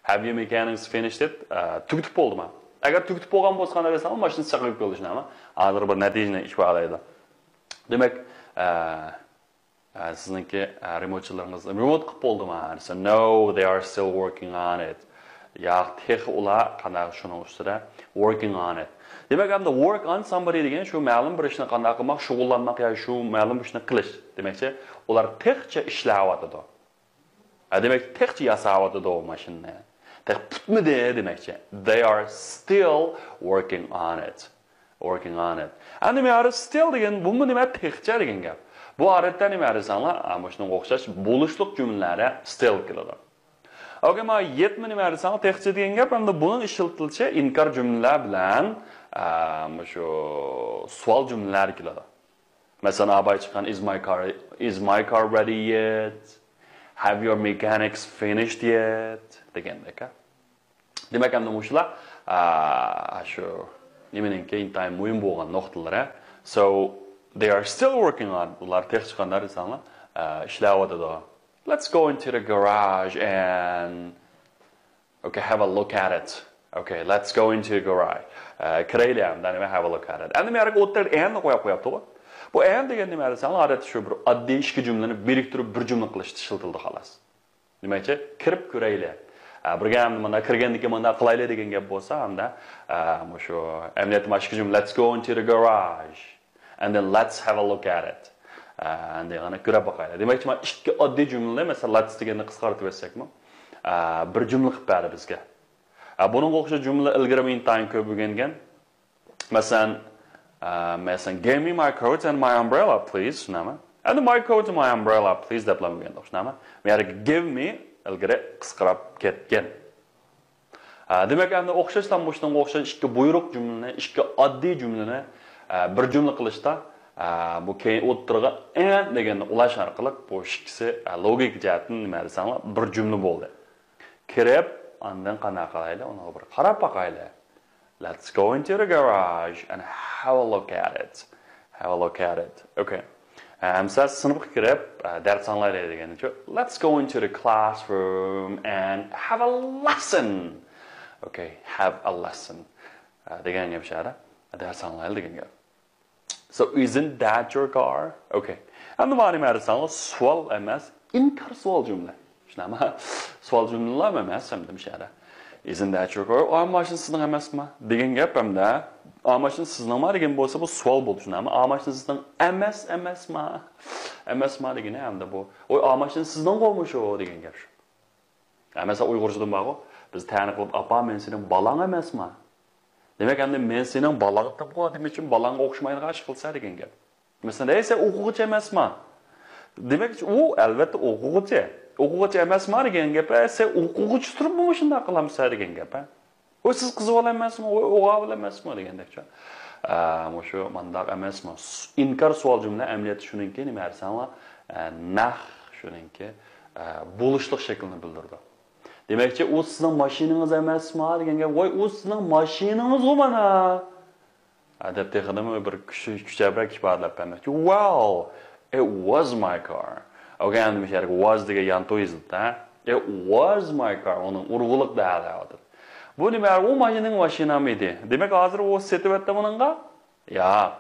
Have you mechanics finished it? ئە، تۈگىتىپ بولدىما؟ ئەگەر تۈگىتىپ بولغان بولسا، قانداق دەيسەن، ماشىنا چاقىرىپ كەلدى، شۇنداقمۇ؟ ھازىر بىر نەتىجىنى ئىپادىلەيدۇ. دېمەك، ئە، ئە، سىزنىڭكى، ئە، رېمونتچىلىرىڭىز رېمونت قىلىپ بولدىما دېسە، no, they are still working on it. ياق، تېخى ئۇلار قانداق شۇنىڭ ئۈستىدە working on it. دېمەك، ئەمدى work on somebody دېگەن شۇ مەلۇم بىر ئىشنى قانداق قىلماق، شۇغۇللانماق يا شۇ مەلۇم بىر ئىشنى قىلىش. دېمەكچى، ئۇلار تېخىچە ئىشلەۋاتىدۇ. ئە، دېمەك، تېخىچە ياساۋاتىدۇ ماشىنىنى. تېخى پۈتمىدى دېمەكچى. They are still working on it. Working on it. ئەمدى مەيەردە still دېگەن، بۇمۇ نېمە؟ تېخىچە دېگەن گەپ. بۇ ئادەتتە نېمە دېسەڭلار، ئا، مۇشۇنىڭغا ئوخشاش بولۇشلۇق جۈملىلەردە still كېلىدۇ. ئوكەي، ما يەتمە نېمە دېسەڭلار، تېخىچە دېگەن گەپ، ئەمدى بۇنىڭ ئىشلىتىلىشى ئىنكار جۈملىلەر بىلەن، ئا، مۇشۇ سوئال جۈملىلەر كېلىدۇ. مەسىلەن، ئاباي چىققان، is my car, is my car ready yet? Have your mechanics finished yet? دېگەندەك. دېمەك، ئەمدى مۇشۇلار، ئا، شۇ نېمىنىڭكى ئىنتايىن مۇھىم بولغان نۇقتىلىرى. So, they are still working on. ئۇلار تېخىچە قانداق دېسەڭلار، ئا، ئىشلەۋاتىدۇ. Let's go into the garage and okay, have a look at it. Okay, let's go into the garage. ئە، كىرەيلى ئەمدى، نېمە، have a look at it. ئەمدى مەيەرگە ئوتتۇرىدا and قويۇپ قويۇپتىغۇ. بۇ and دېگەن نېمە دېسەڭلار، ئادەتتە شۇ بىر ئاددىي ئىككى جۈملىنى بىرىكتۈرۈپ بىر جۈملە قىلىشتا ئىشلىتىلىدۇ، خالاس. دېمەكچى، كىرىپ كۆرەيلى. ئە، بىرگە ئەمدى مانا كىرگەندىن كېيىن مانا قىلايلى دېگەن گەپ بولسا، ئەمدى، ئە، مۇشۇ ئەمەلىيەتتە مانا ئىككى جۈملە، let's go into the garage and then let's have a look at it. ئە، ئەمدى يەنە كۆرۈپ باقايلى. دېمەكچى، مانا ئىككى ئاددىي جۈملىنى، مەسىلەن، let's دېگەننى قىسقارتىۋەتسەكمۇ، ئە، بىر جۈملە قىلىپ بەردى بىزگە. ئە، بۇنىڭغا ئوخشاش جۈملە ئىلگىرىمۇ ئىنتايىن كۆپ ئۆگەنگەن. مەسىلەن، ئە، مەسىلەن، give me my coat and my umbrella, please، شۇنداقمۇ؟ ئەمدى my coat and my umbrella, please دەپلا ئۆگەندۇق، شۇنداقمۇ؟ مەيەردە give me ئىلگىرى قىسقىراپ كەتكەن. ئە، دېمەك، ئەمدى ئوخشاشلا مۇشۇنىڭغا ئوخشاش ئىككى بۇيرۇق جۈملىنى، ئىككى ئاددىي جۈملىنى، ئە، بىر جۈملە قىلىشتا، ئە، بۇ كەينى ئوتتۇرىغا and دېگەننى ئۇلاش ئارقىلىق بۇ ئىككىسى، ئە، لوگىكا جەھەتتىن نېمە دېسەڭلار، بىر جۈملە بولدى. كىرىپ، ئاندىن قانداق قىلايلى؟ ئۇنىڭغا بىر قاراپ باقايلى. Let's go into the garage and have a look at it. Have a look at it. Okay. ئەمسە سىنىپقا كىرىپ، ئە، دەرس ئاڭلايلى دېگەنچۇ. Let's go into the classroom and have a lesson. Okay, have a lesson. ئە، دېگەن گەپ شۇ يەردە. دەرس ئاڭلايلى دېگەن گەپ. So, isn't that your car? Okay. ئەمدى مانا نېمە دېسەڭلار، سوئال ئەمەس، ئىنكار سوئال جۈملە. شۇنداقمۇ؟ سوئال جۈملىلەرمۇ ئەمەس، ئەمدى مۇشۇ يەردە. Isn't that your car? ئا ماشىنا سىزنىڭ ئەمەسمۇ؟ دېگەن گەپ ئەمدى. ئا ماشىنا سىزنىڭما دېگەن بولسا، بۇ سوئال بولدى، شۇنداقمۇ؟ ئا ماشىنا سىزنىڭ ئەمەس، ئەمەسما؟ ئەمەسما دېگىنى ئەمدى بۇ. ۋاي، ئا ماشىنا سىزنىڭغۇ مۇشۇ دېگەن گەپ شۇ. ھە، مەسىلەن، ئۇيغۇرچىدىن بارغۇ، بىز تەنە قىلىپ، ئاپا، مەن سېنىڭ بالاڭ ئەمەسما؟ دېمەك، ئەمدى مەن سېنىڭ بالاڭغۇ، دېمەك، بالاڭغا ئوخشىمايدىغان ئىش قىلسا دېگەن گەپ. مەسىلەن، ھەي، سەن ئوقۇغۇچى ئەمەسما؟ دېمەك، ئۇ ئەلۋەتتە ئوقۇغۇچى. ئوقۇغۇچى ئەمەسما دېگەن گەپ، ھە، سەن ئوقۇغۇچى تۇرۇپمۇ مۇشۇنداق قىلامسەن دېگەن گەپ، ھە؟ ئۇ سىز قىز بالا ئەمەسمۇ؟ ئۇ ئوغۇل بالا ئەمەسمۇ دېگەندەكچۇ. ئە، مۇشۇ مانداق ئەمەسمۇ؟ ئىنكار سوئال جۈملە ئەمەلىيەتتە شۇنىڭكى نېمە دېسەڭلار، ئە، نەق شۇنىڭكى، ئە، بولۇشلۇق شەكلىنى بىلدۈرىدۇ. دېمەكچى، ئۇ سىزنىڭ ماشىنىڭىز ئەمەسما دېگەن گەپ. ۋاي، ئۇ سىزنىڭ ماشىنىڭىزغۇ مانا. ئە، دەپ تېخىمۇ بىر كۈچ-، كۈچەپرەك ئىپادىلەپ بەرمەكچى. Well, it was my car. ئوكەي، ئەمدى مۇشۇ يەرگە was دېگەن يانتۇ يېزىلىپتۇ، ھە؟ It was my car. ئۇنىڭ ئۇرغۇلۇق دەۋاتىدۇ. بۇ نېمە؟ ئۇ مېنىڭ ماشىنام ئىدى. دېمەك، ھازىر ئۇ سېتىۋەتتى بۇنىڭغا؟ ياق.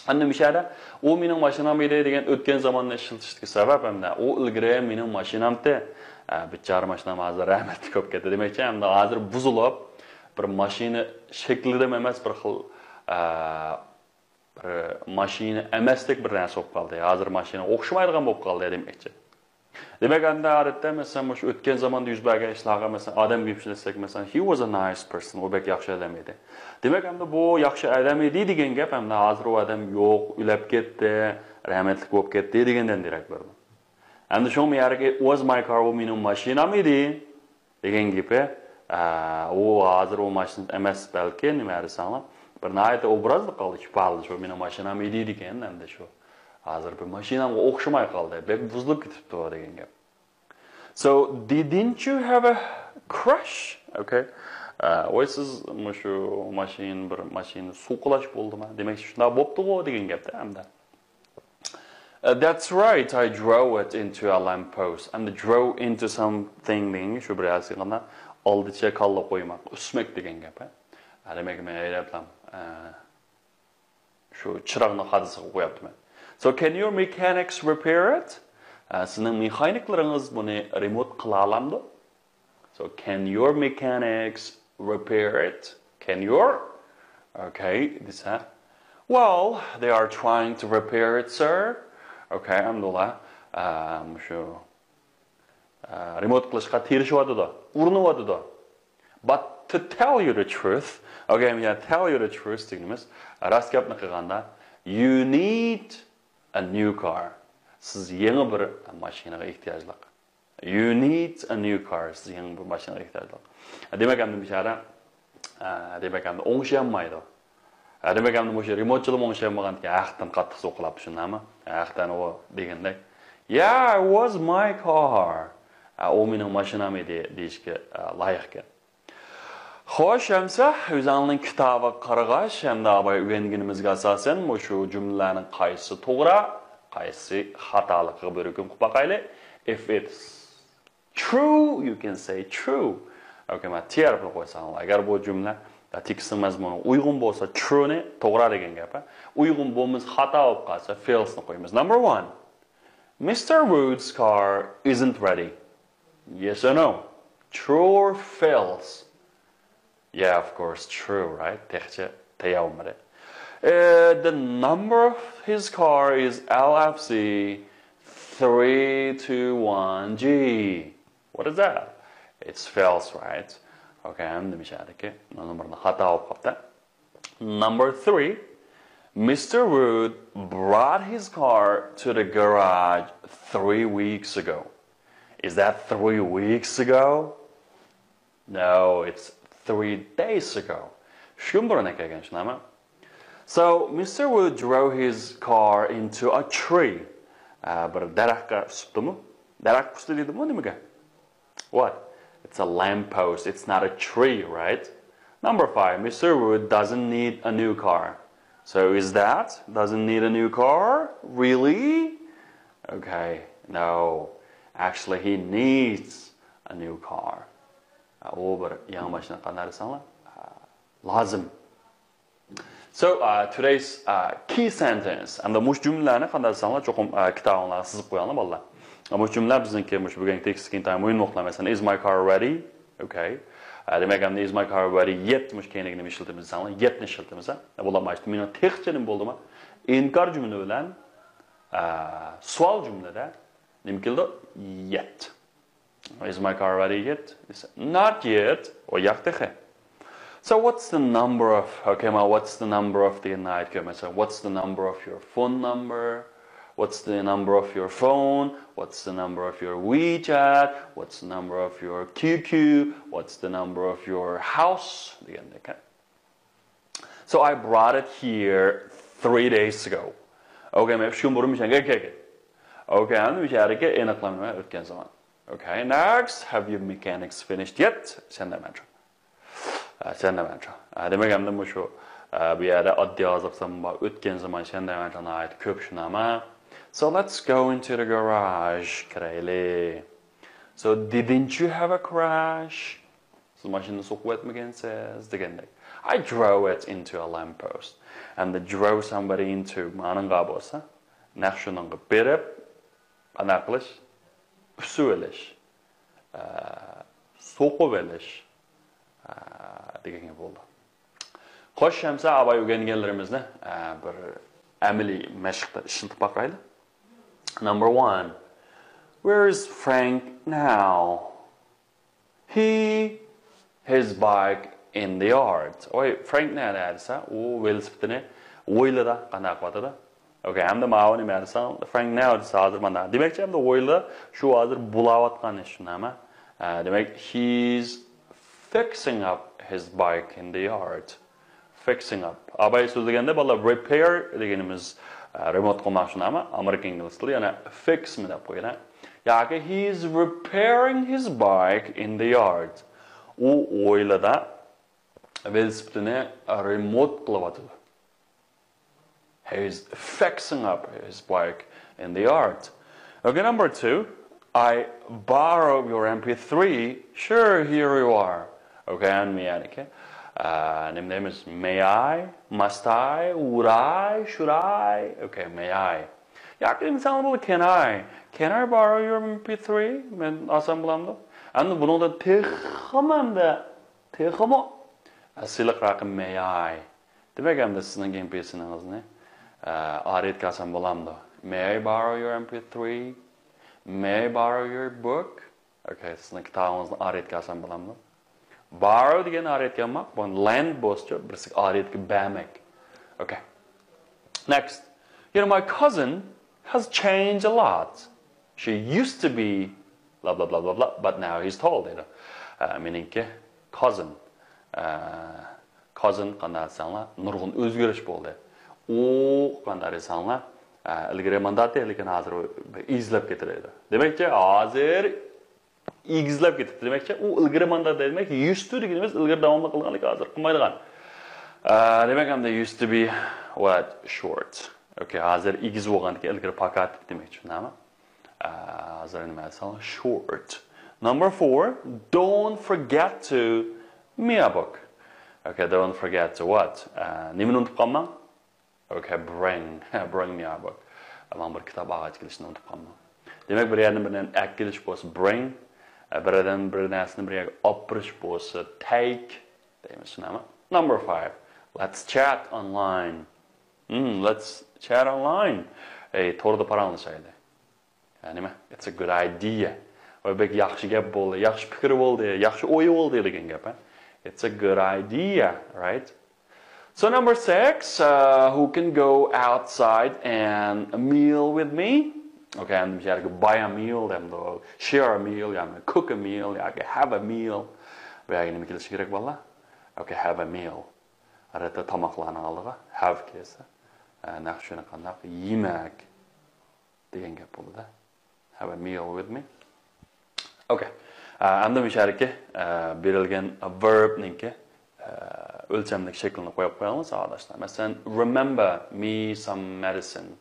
ئەمدى مۇشۇ يەردە ئۇ مېنىڭ ماشىنام ئىدى دېگەن ئۆتكەن زاماننى ئىشلىتىشتىكى سەۋەب ئەمدى ئۇ ئىلگىرى مېنىڭ ماشىنامتى. ئە، بىچارە ماشىنام ھازىر رەھمەتلىك بولۇپ كەتتى. دېمەكچى، ئەمدى ھازىر بۇزۇلۇپ، بىر ماشىنا شەكلىدىمۇ ئەمەس، بىر خىل، ئە، بىر ماشىنا ئەمەستەك بىر نەرسە بولۇپ قالدى. ھازىر ماشىنىغا ئوخشىمايدىغان بولۇپ قالدى دېمەكچى. دېمەك، ئەمدى ئادەتتە، مەسىلەن، مۇشۇ ئۆتكەن زاماندا يۈز بەرگەن ئىشلارغا، مەسىلەن، ئادەمگە ئىشلەتسەك، مەسىلەن، he was a nice person، ئۇ بەك ياخشى ئادەم ئىدى. دېمەك، ئەمدى بۇ ياخشى ئادەم ئىدى دېگەن گەپ ئەمدى ھازىر ئۇ ئادەم يوق، ئۆلۈپ كەتتى، رەھمەتلىك بولۇپ كەتتى دېگەندىن دېرەك بېرىدۇ. ئەمدى شۇڭا بۇ يەرگە it was my car، ئۇ مېنىڭ ماشىنام ئىدى دېگەن گېپى، ئە، ئۇ ھازىر ئۇ ماشىنا ئەمەس، بەلكى نېمە دېسەڭلار، بىر ناھايىتى ئوبرازلىق قالدى، ئىپادىلىشى، مېنىڭ ماشىنام ئىدى دېگەن، ئەمدى شۇ ھازىر بىر ماشىنامغا ئوخشىماي قالدى، بەك بۇزۇلۇپ كېتىپتۇ دېگەن گەپ. So, didn't you have a crush? Okay. ئە، ۋاي، سىز مۇشۇ ماشىنا، بىر ماشىنا سوقىلاش بولدىما؟ دېمەك، شۇنداق بوپتىغۇ دېگەن گەپتە ئەمدى. Uh, that's right, I drove it into a lamp post. ئەمدى drove into something دېگەنگە شۇ بىر ھەسىقىندا ئالدىچە كاللا قويماق، ئۈسمەك دېگەن گەپ، ھە؟ ھە، دېمەك، مەن ھەيدەپلەم، ئە، شۇ چىراغنىڭ خادىسىغا قويۇپتىمەن. So, can your mechanics repair it? ئە، سىزنىڭ مېخانىكلىرىڭىز بۇنى رېمونت قىلالامدۇ؟ So, can your mechanics repair it? Can your? Okay, دېسە. Well, they are trying to repair it, sir. Okay, ئەمدى ئۇلار، ئە، مۇشۇ، ئە، رېمونت قىلىشقا تىرىشىۋاتىدۇ، ئۇرۇنۇۋاتىدۇ. But to tell you the truth, okay, yeah, tell you the truth دېگىنىمىز، راست گەپنى قىلغاندا، you need a new car. سىز يېڭى بىر ماشىنىغا ئېھتىياجلىق. You need a new car. سىز يېڭى بىر ماشىنىغا ئېھتىياجلىق. دېمەك، ئەمدى بىچارە، ئە، دېمەك، ئەمدى ئوڭشىيالمايدۇ. ئە، دېمەك، ئەمدى مۇشۇ رېمونتچىلىمۇ ئوڭشىيالمىغان ئىكەن، ھەقتىن قاتتىق سوقۇلاپتۇ، شۇنداقمۇ؟ ھەقتىن ئۇ دېگەندەك، Yeah, it was my car. ئە، ئۇ مېنىڭ ماشىنام ئىدى، دېيىشكە، ئە، لايىق ئىكەن. خوش، ئەمسە ئۆزەڭنىڭ كىتابىغا قارىغاچ، ھەمدە ئاباي ئۆگەنگىنىمىزگە ئاساسەن، مۇشۇ جۈملىلەرنىڭ قايسىسى توغرا، قايسىسى خاتالىقىغا بىر ھۆكۈم قىلىپ باقايلى. If it's true, you can say true. ئوكەي، مانا تىيەرپىنى قويساڭلار. ئەگەر بۇ جۈملە، يا تېكىستنىڭ مەزمۇنىغا ئۇيغۇن بولسا، trueنى، توغرا دېگەن گەپ، ھە؟ ئۇيغۇن بولمىسا، خاتا بولۇپ قالسا، falseنى قويىمىز. Number one. Mister Wood's car isn't ready. Yes or no? True or false? Yeah, of course, true, right? تېخىچە تەييار بولمىدى. Uh, the number of his car is L F C three two one G. What is that? It's false, right? Okay, ئەمدى مىشەدىكى نومۇرنى خاتا بولۇپ قاپتۇ. Number three, Mister Wood brought his car to the garage three weeks ago. Is that three weeks ago? No, it's three days ago. ئۈچ كۈن بۇرۇن ئەكەلگەن، شۇنداقمۇ؟ So, Mister Wood drove his car into a tree. ئە، بىر دەرەخكە ئۇسۇپتىمۇ؟ دەرەخكە ئۇسۇپتۇ دېدىمۇ نېمىگە؟ What? It's a lamppost. It's not a tree, right? Number five, Mister Wood doesn't need a new car. So is that? Doesn't need a new car? Really? Okay, no. Actually, he needs a new car. ئۇ بىر يېڭى ماشىنا قانداق دېسەڭلار، لازىم. So, uh, today's, uh, key sentence. ئەمدى مۇشۇ جۈملىلەرنى قانداق دېسەڭلار، چوقۇم، uh, كىتابىڭلارغا سىزىپ قويۇڭلار، بالىلار. مۇشۇ جۈملىلەر بىزنىڭكى مۇشۇ بۈگۈنكى تېكىستتىكى ئىنتايىن مۇھىم نۇقتىلار. مەسىلەن، is my car ready? Okay. ئە، دېمەك، ئەمدى is my car ready yet؟ مۇشۇ كەينىگە نېمە ئىشلىتىمىز دېسەڭلار، yetنى ئىشلىتىمىز، ھە؟ بولۇپمۇ مېنىڭ تېخىچە نېمە بولدىمۇ؟ ئىنكار جۈملە بىلەن، ئە، سوئال جۈملىدە نېمە كېلىدۇ؟ Yet. Is my car ready yet? Not yet. ئۇ ياق تېخى. So what's the number of, okay, ما what's the number of دېگەننى ئايت كۆرمەسەن. What's the number of your phone number? What's the number of your phone? What's the number of your WeChat? What's the number of your Q Q? What's the number of your house? دېگەندەك. So I brought it here three days ago. Okay, مەن ئۈچ كۈن بۇرۇن مىشەنگە كەلگەن. Okay، ئەمدى مۇشۇ يەردىكى ئېنىقلامنى ئۆتكەن زامان. Okay, next, have you mechanics finished yet? سەندە مەنچۇ. ئە، سەندە مەنچۇ. ئە، دېمەك، ئەمدى مۇشۇ، ئە، بۇ يەردە ئاددىي ھازىرقى زامان بار، ئۆتكەن زامان سەندە مەنچۇ ناھايىتى كۆپ، شۇنداقمۇ؟ So let's go into the garage. كىرەيلى. So didn't you have a crash? سىز ماشىنىنى سوقۇۋەتمىگەنسىز دېگەندەك. I drove it into a lamppost. ئەمدى drove somebody into مانىڭغا بولسا، نەق شۇنىڭغا بېرىپ، قانداق قىلىش؟ ئۈسۈۋېلىش، ئە، سوقۇۋېلىش، ئە، دېگەن گەپ بولىدۇ. خوش، ئەمسە ئاباي ئۆگەنگەنلىرىمىزنى، ئە، بىر ئەمەلىي مەشىقتە ئىشلىتىپ باقايلى. Number one. Where is Frank now? He, his bike in the yard. ئوي، فرانك نەدە دېسە، ئۇ ۋېلىسىپىتىنى ھويلىدا، قانداق قىلىۋاتىدۇ؟ Okay، ئەمدى ماۋۇ نېمە دېسە، فرانك ناۋ دېسە ھازىر مانا. دېمەكچى، ئەمدى ھويلىدا شۇ ھازىر بۇلاۋاتقان ئىش، شۇنداقمۇ؟ ئە، دېمەك، he's fixing up his bike in the yard. Fixing up. ئاباي سۆزلىگەندە، بالىلار، repair دېگىنىمىز، ئە، رېمونت قىلماق، شۇنداقمۇ؟ ئامېرىكا ئىنگلىزچە تىلى، يەنە fixمۇ دەپ قويىدۇ. ياكى he's repairing his bike in the yard. ئۇ ھويلىدا ۋېلىسىپىتىنى رېمونت قىلىۋاتىدۇ. He's fixing up his bike in the yard. Okay, number two. I borrow your M P three. Sure, here you are. Okay, and me, يعني كي. ئە، نېمە دەيمىز؟ May I? Must I? Would I? Should I? Okay, may I? ياكى دېسەڭلار بولىدۇ، can I? Can I borrow your M P three? مەن ئالسام بولامدۇ؟ ئەمدى بۇنىڭدىن تېخىمۇ ئەمدى، تېخىمۇ، ئە، سىلىقراقى may I. دېمەك، ئەمدى سىزنىڭ ئېم پى سىنىڭىزنى، ئە، ئارىيەتكە ئالسام بولامدۇ؟ May I borrow your M P three? May I borrow your book? Okay، سىزنىڭ كىتابىڭىزنى ئارىيەتكە ئالسام بولامدۇ؟ Borrow دېگەن ئارىيەتكە ئالماق، بۇ lend بولسىچۇ، بىرسىگە ئارىيەتكە بەرمەك. Okay. Next. You know, my cousin has changed a lot. She used to be blah blah blah blah blah, but now he's tall دەيدۇ. ئە، مېنىڭكى cousin. ئە، cousin قانداق دېسەڭلار، نۇرغۇن ئۆزگىرىش بولدى. ئۇ قانداق دېسەڭلار، ئە، ئىلگىرى مانداق ئىدى، لېكىن ھازىر ئۇ ئېگىزلەپ كېتىدۇ. دېمەكچى، ھازىر ئېگىزلەپ كېتىپتۇ دېمەكچى. ئۇ ئىلگىرى مانداق دېمەك، used to دېگىنىمىز ئىلگىرى داۋاملىق قىلغان، لېكىن ھازىر قىلمايدىغان. ئە، دېمەك، ئەمدى used to be what? Short. Okay, ھازىر ئېگىز بولغاندىكىن ئىلگىرى پاكاتىپ دېمەكچى، شۇنداقمۇ؟ ئە، ھازىر نېمە دېسەڭ؟ Short. Number four, don't forget to me a book. Okay, don't forget to what? ئە، نېمىنى ئۇنتۇپ قالماڭ؟ Okay, bring. Bring me a book. ماڭا بىر كىتاب ئالغاچ كېلىشنى ئۇنتۇپ قالماڭ. دېمەك، بىر يەردىن بىر نەرسىنى ئەكېلىش بولسا bring، بىر يەردىن بىر نەرسىنى بىر يەرگە ئاپىرىش بولسا take دەيمىز، شۇنداقمۇ؟ Number five. Let's chat online. Hmm, let's chat online. ئەي، توردا پاراڭلىشايلى. يا نېمە؟ It's a good idea. ۋە بەك ياخشى گەپ بولدى، ياخشى پىكىر بولدى، ياخشى ئوي بولدى دېگەن گەپ، ھە؟ It's a good idea, right? So number six, uh, who can go outside and meal with me? Okay, ئەمدى مۇشۇ يەرگە buy a meal دەمدۇ، share a meal، ياكى cook a meal، ياكى have a meal. بۇ يەرگە نېمە كېلىشى كېرەك، بالىلار؟ Okay, have a meal. ئادەتتە تاماقلارنىڭ ئالدىغا have كەلسە، ئە، نەق شۇنى قانداق؟ يېمەك دېگەن گەپ بولىدۇ. Have a meal with me. Okay. ئە، ئەمدى مۇشۇ يەردىكى، ئە، بېرىلگەن verb نىڭكى، ئە، ئۆلچەملىك شەكلىنى قويۇپ قويايلى، ساۋاقداشلار. مەسىلەن، remember me some medicine.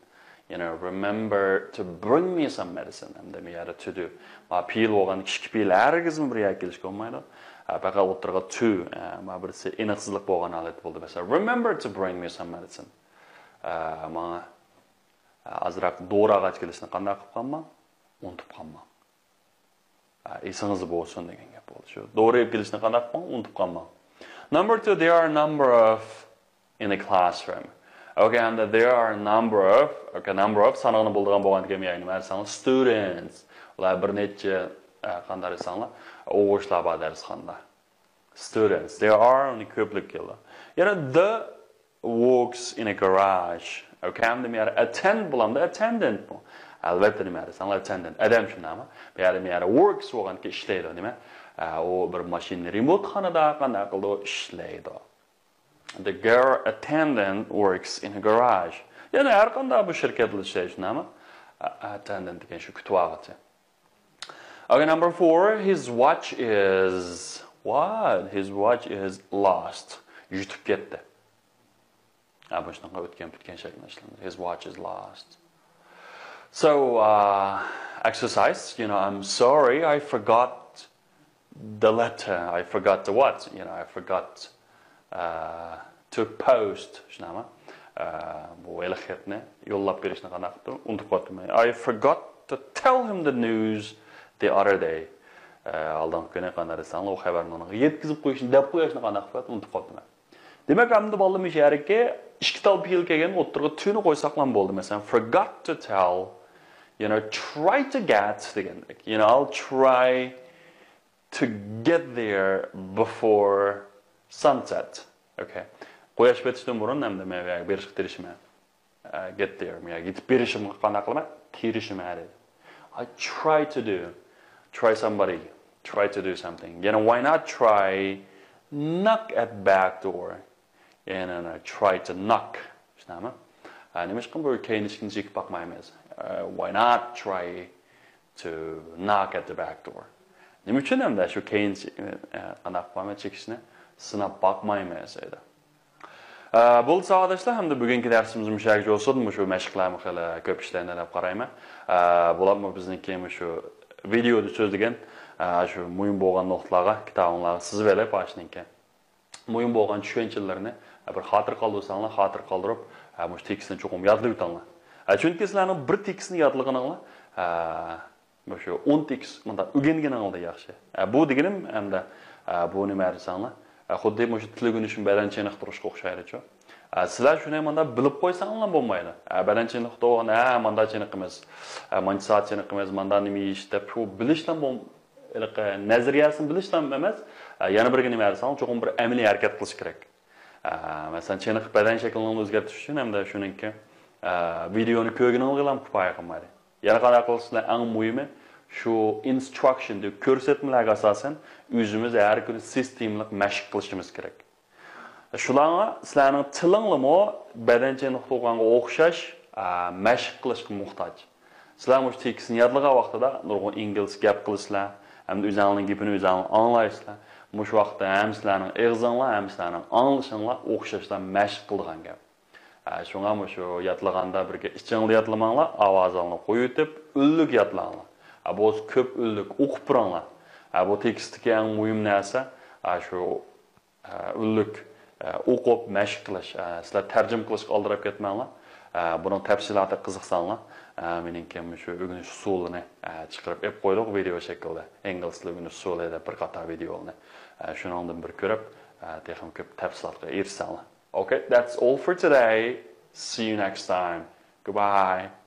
You know, remember to bring me some medicine. ئەمدى بۇ يەردە to do. ما پېئىل بولغان كىچىكى پېئىل ھەرگىزمۇ بىر يەرگە كېلىشكە بولمايدۇ. ئە، پەقەت ئوتتۇرىغا to، ئە، ما بىرسى ئېنىقسىزلىق بولغان ھالەت بولدى. مەسىلەن، remember to bring me some medicine. ئە، ماڭا، ئە، ئازراق دورا ئالغاچ كېلىشنى قانداق قىلىپ قالماڭ؟ ئۇنتۇپ قالماڭ. ئە، ئېسىڭىزدە بولسۇن دېگەن گەپ بولدى. شۇ دورا ئېلىپ كېلىشنى قانداق قىلماڭ؟ ئۇنتۇپ قالماڭ. Number two, there are a number of in the classroom. Okay, and there are a number of, okay, number of سانىغىنى بولىدىغان بولغاندىكىن، يەنى نېمە دېسەڭلار، students. ئۇلار بىر نەچچە، ئە، قانداق دېسەڭلار، ئوقۇغۇچىلار بار دەرسخانىدا. Students. There are ئۇنى كۆپلۈك كېلىدۇ. يەنە the works in a garage. Okay, ئەمدى مەيەر attend بولامدۇ، attendant بۇ. ئەلۋەتتە، نېمە دېسەڭلار، attendant. ئادەم شۇنداقمۇ؟ مەيەر، مەيەر works بولغانكى ئىشلەيدۇ، نېمە؟ ئە، ئۇ بىر ماشىنىنى رېمونتخانىدا قانداق قىلىدۇ؟ ئىشلەيدۇ. The girl attendant works in a garage. يەنى ھەر قانداق بۇ شىركەتلەر ئىشلەيدۇ، شۇنداقمۇ؟ ئە، attendant دېگەن شۇ كۈتۈۋالغۇچى. Okay, number four, his watch is what? His watch is lost. يىتىپ كەتتى. ھە، بۇ شۇنىڭغا ئۆتكەن پۈتكەن شەكلىنى ئىشلەندى. His watch is lost. So, uh, exercise, you know, I'm sorry, I forgot the letter. I forgot the what? You know, I forgot, uh, to post. شۇنداقمۇ؟ ئە، بۇ ھېلىقى خەتنى يوللاپ بېرىشنى قانداق قىپتۇ؟ ئۇنتۇپ قاپتىمەن. I forgot to tell him the news the other day. ئە، ئالدىنقى كۈنى قانداق دېسەڭلار، ئۇ خەۋەرنى ئۇنىڭغا يەتكۈزۈپ قويۇشنى، دەپ قويۇشنى قانداق قىپتۇ؟ ئۇنتۇپ قاپتىمەن. دېمەك، ئەمدى بالىلار مۇشۇ يەرگە ئىككى تال پېئىل كەلگەن، ئوتتۇرىغا to نى قويساقلام بولدى. مەسىلەن، forgot to tell, you know, try to get دېگەندەك. You know, I'll try to get there before sunset. Okay. قۇياش پېتىشتىن بۇرۇن ئەمدى مەن بۇ يەرگە بېرىشقا تىرىشىمەن. ئە، get there. مەن يەتىپ بېرىشىمغا قانداق قىلىمەن؟ تىرىشىمەن دېدى. I try to do. Try somebody. Try to do something. يەنە why not try knock at back door. يەنى try to knock. شۇنداقمۇ؟ ئە، نېمىشقا بۇ كەينى ئىشىكنى چېكىپ باقمايمىز؟ ئە، why not try to knock at the back door. نېمە ئۈچۈن ئەمدى شۇ كەينى، ئە، قانداق قىلمايمىز، چېكىشنى سىناپ باقمايمىز دەيدۇ. ئە، بولدى ساۋاقداشلار، ئەمدى بۈگۈنكى دەرسىمىز مۇشۇ يەرگىچە بولسۇن. مۇشۇ مەشىقلەرمۇ خېلى كۆپ ئىشلەندى دەپ قارايمەن. ئە، بولۇپمۇ بىزنىڭكى مۇشۇ ۋىدېئودا سۆزلىگەن، ئە، شۇ مۇھىم بولغان نۇقتىلارغا كىتابىڭلارغا سىزىۋېلىپ، ئاشۇنىڭكى مۇھىم بولغان چۈشەنچىلىرىنى بىر خاتىرە قالدۇرساڭلار، خاتىرە قالدۇرۇپ، ھە، مۇشۇ تېكىستنى چوقۇم يادلىۋېتىڭلار. ھە، چۈنكى سىلەرنىڭ بىر تېكىستنى يادلىغىنىڭلار، ھە، مۇشۇ ئون تېكىست مۇنداق ئۆگەنگىنىڭلار ياخشى. ھە، بۇ دېگىنىم ئەمدى، ھە، بۇ نېمە دېسەڭلار، ھە، خۇددى مۇشۇ تىل ئۆگىنىشنى بەدەن چېنىقتۇرۇشقا ئوخشايدۇچۇ. ھە، سىلەر شۇنى مۇنداق بىلىپ قويساڭلار بولمايدۇ. ھە، بەدەن چېنىقتۇرغان، ھە، ماندا چېنىقىمىز، ھە، مانچە سائەت چېنىقىمىز، ماندا نېمە يېيىش دەپ، شۇ بىلىشلا بول-، ھېلىقى نەزەرىيەسىنى بىلىشلا ئەمەس، ئە، يەنە بىرگە نېمە دېسەڭ، چوقۇم بىر ئەمەلىي ھەرىكەت قىلىش كېرەك. ئە، مەسىلەن، چېنىقىپ بەدەن شەكلىنى ئۆزگەرتىش ئۈچۈن ھەمدە شۇنىڭكى، ئە، ۋىدېئونى كۆرگىنىڭلارغا كۇپايە قىلمايدۇ. يەنە قانداق قىلىسىلەر؟ ئەڭ مۇھىمى شۇ ئىنستراكشن دېگەن كۆرسەتمىلەرگە ئاساسەن ئۆزىمىز ھەر كۈنى سىستېمىلىق مەشىق قىلىشىمىز كېرەك. شۇلارغا سىلەرنىڭ تىلىڭلىمۇ بەدەن چېنىقتۇرغانغا ئوخشاش، ئە، مەشىق قىلىشقا موھتاج. سىلەر مۇشۇ تېكىستنى يادلىغان ۋاقتىدا نۇرغۇن ئىنگلىز گەپ قىلىسىلەر، ھەمدە ئۆزۈڭلارنىڭ گېپىنى ئۆزۈڭلار ئاڭلايسىلەر. مۇشۇ ۋاقىتتا ھەم سىلەرنىڭ ئېغىزىڭلار، ھەم سىلەرنىڭ ئاڭلىشىڭلار ئوخشاشلا مەشىق قىلىدىغان گەپ. ئە، شۇڭا مۇشۇ يادلىغاندا بىرگە ئىچىڭلار يادلىماڭلار، ئاۋازىڭلار قويۇۋېتىپ، ئۈنلۈك يادلاڭلار. ئە، بولسا كۆپ ئۈنلۈك ئوقۇپ بېرىڭلار. ئە، بۇ تېكىستتىكى ئەڭ مۇھىم نەرسە، ئە، شۇ ئە، ئۈنلۈك، ئە، ئوقۇپ، مەشىق قىلىش. ئە، سىلەر تەرجىمە قىلىشقا ئالدىراپ كەتمەڭلار. ئە، بۇنىڭ تەپسىلاتىغا قىزىقساڭلار، ئە، مېنىڭكى مۇشۇ ئۆگىنىش ئۇسۇلىنى، ئە، چىقىرىپ ئېلىپ قويدۇق ۋىدېئو شەكلىدە. ئىنگلىز تىلى ئۆگىنىش ئۇسۇلى دەپ بىر قاتار ۋىدېئونى. ئە، شۇنىڭدىن بىر كۆرۈپ، ئە، تېخىمۇ كۆپ تەپسىلاتقا ئېرىشسەڭلار. Okay, that's all for today. See you next time. Goodbye.